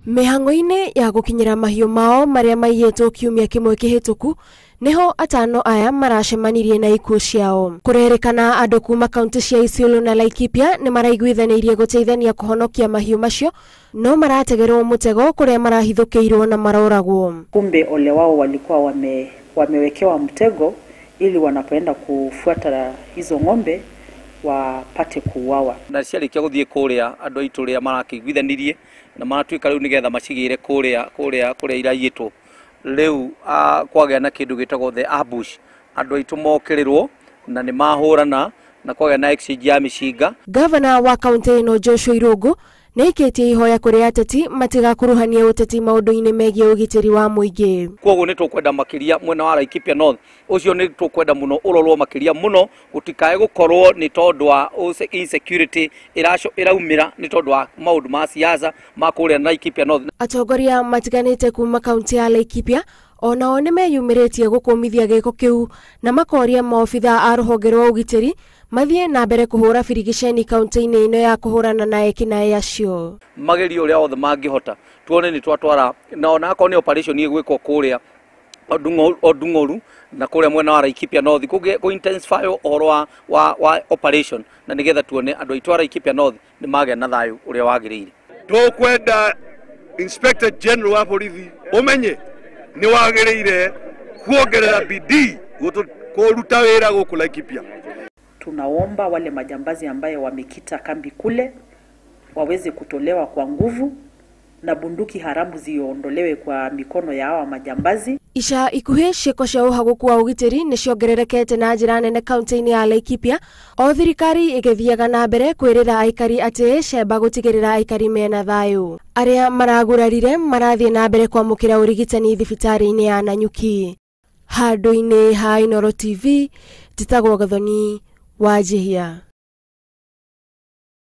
Mĩhang'o-inĩ ya gũkinyĩra mahiũ mao marĩa maiyĩtwo kiumia kĩmwe kĩhĩtũku niho atano aya maracemanirie na ikuũ ciao. Kũrerĩkana andũ kuma kaunti cia Isiolo na Laikipia nĩ maraiguithanĩirie gũteithania kũhonokia mahiũ macio, no marategerwo mũtego kũrĩa marahithũkĩirwo na maroragwo. Kumbe ole wao walikuwa wamewekewa mtego ili wanapoenda kufuata hizo ng'ombe wapate kuuawa. Na ciarĩkia gũthiĩ kũrĩa andũ aitũ rĩa marakĩiguithanirie na maratuĩka rĩu nĩgetha macigĩre kũrĩa kũrĩa kũrĩa iraiyĩtwo. Rĩu kwagĩa na kĩndũ gĩtagwo the ambush, andũ aitũ mokĩrĩrwo na nĩ mahũrana na kwagĩa na exchange ya mĩcinga. Gavana wa kaunti ĩno Joshua Irũngũ nĩ aikĩtie ihoya kũrĩ ateti matigakuruhanie ũteti maũndũ-inĩ megiĩ ũgitĩri wa mũingĩ. Koguo nĩ tũkwenda makĩria mwena wa Laikipia North, ũcio nĩ tũkwenda mũno ũrorwo makĩria mũno, gũtikae gũkorwo nĩ tondũ wa insecurity ĩraumĩra nĩ tondũ wa maũndũ ma siasa ma kũrĩa Laikipia North. Atongoria matiganĩte kuma kaunti ya Laikipia onao nĩ meyumĩrĩtie gũkũmithia gĩko kĩu na makoria maobitha a rũhonge rwa ũgitĩri mathiĩ na mbere kũhũra birigiceni kaunti-inĩ ĩno ya kũhũrana na ekinaĩ acio. Magerio ũrĩa othe mangĩhota tuone nĩ twatwara na ona akorwo nĩ operation ĩgwĩkwo kũrĩa Odung'oru na kũrĩa mwena wa Laikipia North kũ intensify ũhoro wa operation na nĩgetha tuone andũ aitũ a Laikipia North nĩ magĩa na thayũ ũrĩa wagĩrĩire. Tũkwenda Inspector General wa borithi ũmenye nĩ wagĩrĩire kuongerera bidii kũruta wĩra gũkũ Laikipia. Tunaomba wale majambazi ambaye wamekita kambi kule waweze kutolewa kwa nguvu na bunduki haramu ziondolewe kwa mikono ya hawa majambazi. Ica ikuhĩ ciĩko cia ũhagũku wa ũgitĩri nĩ ciongererekete na njĩra nene kaunti-inĩ ya Laikipia, o thirikari ĩgĩthiaga na mbere kwĩrĩra aikari atĩ cemba gũtigĩrĩra aikari mena thayũ. Arĩa maragurarire marathiĩ na mbere kwamũkĩra ũrigitani thibitarĩ-inĩ ya Nanyuki. Handũ-inĩ ha Inooro TV, njĩtagwo Gathoni Wanjihia.